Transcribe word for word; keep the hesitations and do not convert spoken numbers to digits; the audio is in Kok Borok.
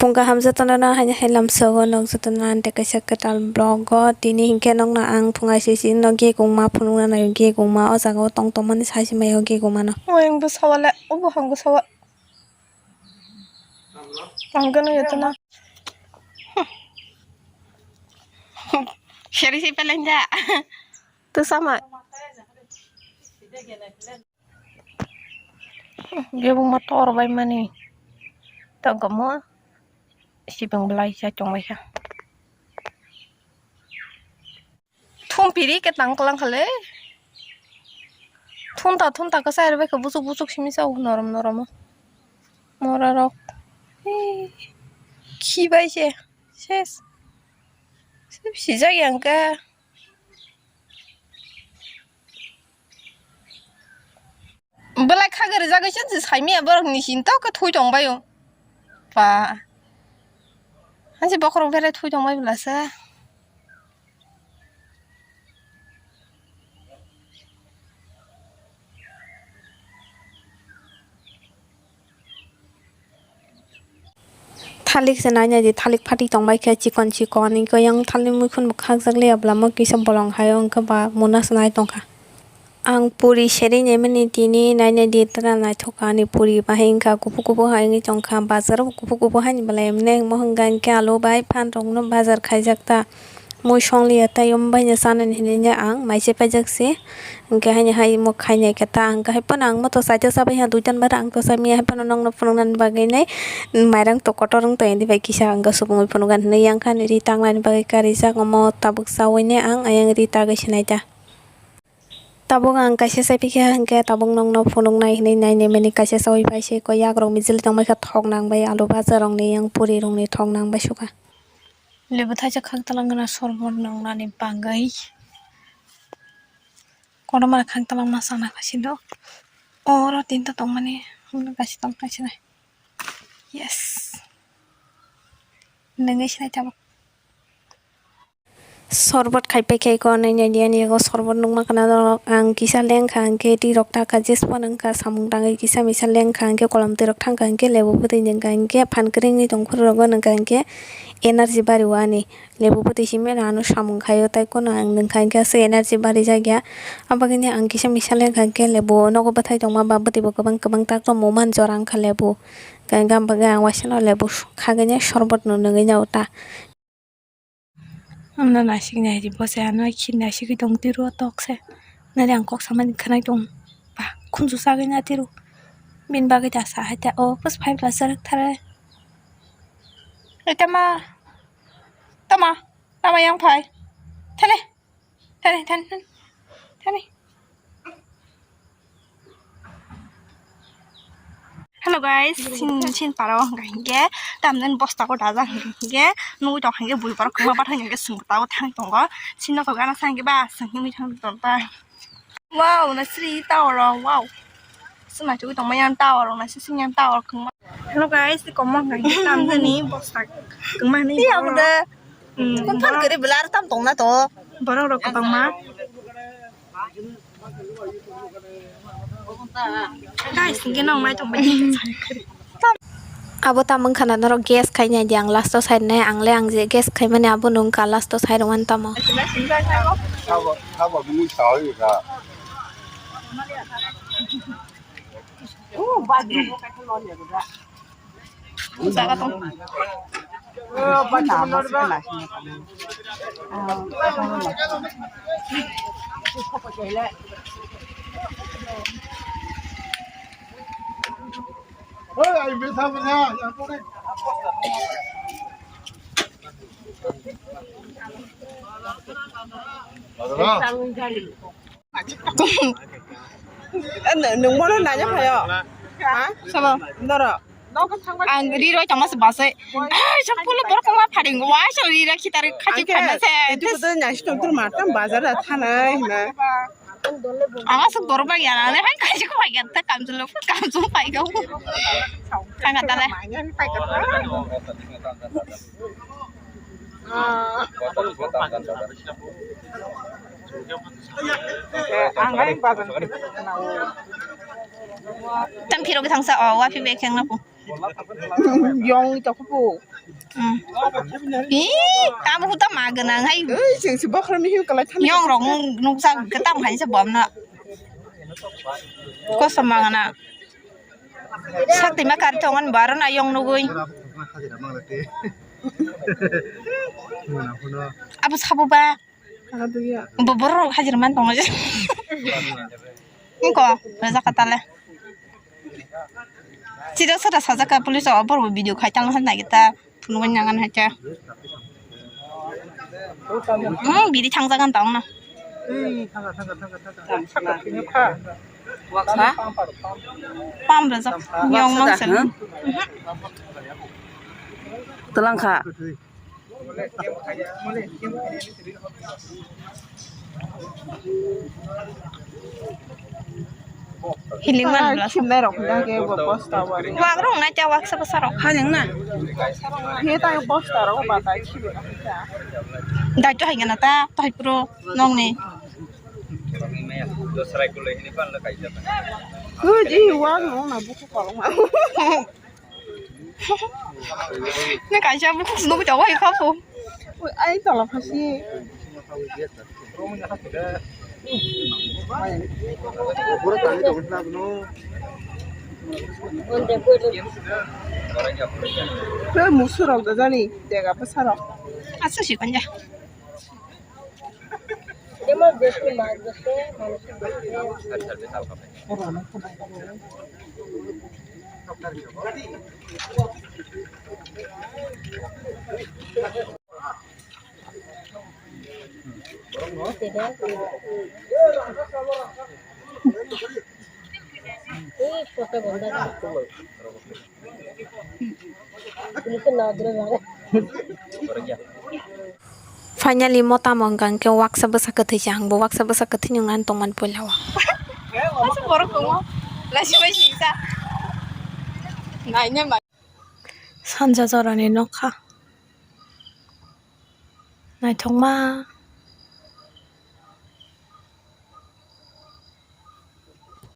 Phung kaham jotono no haino hai lamsogo nok jotono ante kaisa kwtal vlog o tini hinkhe nokno ang phungai sisi no gegongma phunukna naio gegongma o jaga o tong tongmani sai se maya o gegongma no. Oyang bwsa wale o buphang bwsa o ang gana jotono. Seri si pelenda. Bwsa ma. Gebungma tor bai mani. Tongkamo sibong belai sa chongbaikha. Thum piri ke tang klang khale. Thunta thunta kasa erbai khe busuk busuk simi sa norom norom. Mora rok. Ee, khibai se. Ses. Sijak yang ka. Belai kha gari jagwi se saimia borok ni sin tok khe thui tong bai o. Pa. Hansi bokhorok berai thui tong bai bwla se. Thalik se nai nai di, thalik phati tong bai khe chikon chikon, wngkha yang thalik muikhun bo khakjak liya bwlamo kisa bolong hai o wngkha ba muna se nai tong kha. Ang puri serei nai mani tini nai nai di tara naithok kha ani puri bahai wngkha kuphur kuphur hai wngwi tong kha, bazar o kuphur kuphur haini belai mwnwi wngmo hwnkha hwnkhe alo bai phan rok no bazar khaijak ta. Mui songliya tei omo baino chanani hinwi ang mai se paijak se. Hwnkhe haini hai omo khainai khe ta hwnkhe hai phano ang moto chaijak chabai ha duitan bara ang to chamya hai phano nokno phunuknani bagwi nai mairang to kotor wng tongya dibai kisa hwnkhe subungwi phunukgani hinwi yang kha ani ri tangnani bagwi karijak omo tabuk chaui nai ang ayang ri tagwi sinai ta. Tabuk ang kaisa chaiphikha hwnkhe tabuk nokno phunuknai hinwi nainai mani kaisa chaui paise koi yakrok mijili tongbaikha thok nangbai alu bacha rokni yang puri rokni thok nangbai sukha. Lebu thaisa khaktalang gana sorbot nwngnani bagwi. Kotorma khaktalang ma chana kha sino. Oro tinta tongmani hwnwi kaisa tong kha sinai. Yes. Nungwi sinai tabuk. Sorbot khai paikha eko nai nai di ani ego sorbot nukma khna norok ang kisa lengkha hwnkhe twi rok taka jespon wngkha samung tangwi kisa misa lengkha hwnkhe kolom twi rok thangkha hwnkhe lebu bwtwi nungkha hwnkhe phan kwrwngwi tongphuru rogo nungkha hwnkhe energy bari o ani. Lebu bwtwi simi rano samung khaio tei kono ang nungkha hwnkhe aswk energy barijakya. Abagwini ang kisa misa lengkha hwnkhe lebu nogo bwthai tongma ba bwtwi bo kwbang kwbang tak tongmo man jora wngkha lebu. Hwnkhe abagwi ang waisano lebu khagwini sorbotno nungwi nao ta. Ano naisik nai di bose ano khi naisik tong tiro tok se. Nari ang kok samani khanai tong. Ba khunju sagwi na tiro. Bini bagwi ta sa hai ta o bus five la sarak thare. Ei tama. Tama. Tama yang phai. Thale. Thale thale thale. Thale. Hello guys, sin sin para o hwnkha hinkhe tamni bosta ko dajak hinkhe nugui tong hinkhe bui borok kwma bathang hinkhe swng ta o thang tongo sin nokho gana sa hinkhe ba swng hinwi thang tong ta. Wow, na sri tower o wow. Swng na chugui tong maya tower o na sising yang tower kwma. Hello guys, komo hwnkha hinkhe tamjani bosta kwma hinwi. Iya borok. Udah. Hmm, borok. Kwrwi bwla tam tong na to. Borok rok kwbangma. Guys, hwnkhe nong nai tongbai. Abo tamo wngkha na norok guess khai nai di ang last o sai nai ang le ang je guess khai mani abo no wngkha last o sai rwmani tamo. Sabo, sabo bini sawi ka. Nwng bono naina phaio? Ha? Sobo? Noro? Ang ri roi tongma se basai. Ai, sa pulo borok kongma pharing. Wai sa ri ra khitar khachi khaina se. Itu betul nyasi tong tur matam bazar da thanai hina. Ang asuk borok bang ya na. Hai khachi ko bai ta kamjul kamjul pai ga. Thang ta le. Tang phiro ke thangsa o wa phi be kheng na pu. Yong to pu. Hmm. Ih, kamu huta ma gwnang hai. Ei, sing si bokhorok ni hiu kalai thani. Yong rok nuk, nukjak khe tam hai se bomno. Kosom mangana. Sakti ma kar tongan baro na yong nugui. Abo sabo ba. Bo borok hajir man tongo je. Ingko, rajak katale. Sida sada sajak ka police o borok video khai tang han nai ta. Phunugwi nangan hai cha. Hmm, biri thangjagan tong na. Waksa? Pam rajak. Nyong mang sel. Telang kha. Hiling man bla. Khimnai rok hwnda ke bo bosta wa. Wak rong na cha waksa bwsa rok. Ha nang na. He ta bosta rok ba ta chi. Dai to hai gana ta, to hai pro nong ni. Kuji wak rong na buku kolong ma. Ni kaisa bukhuk nugwi tongo hai kha bo. Ui, ai tola phasi. He musurok da jani dega bwsarok. Asa si kanja. Finally, mo tamo wngkha hwnkhe waksa bwsa kwthwi se, ang bo waksa bwsa kwthwini wngna tongmani puila o. Masa borok tongo, lachi bai singsa. Naina ma. Sanja jorani nokha. Naithokma.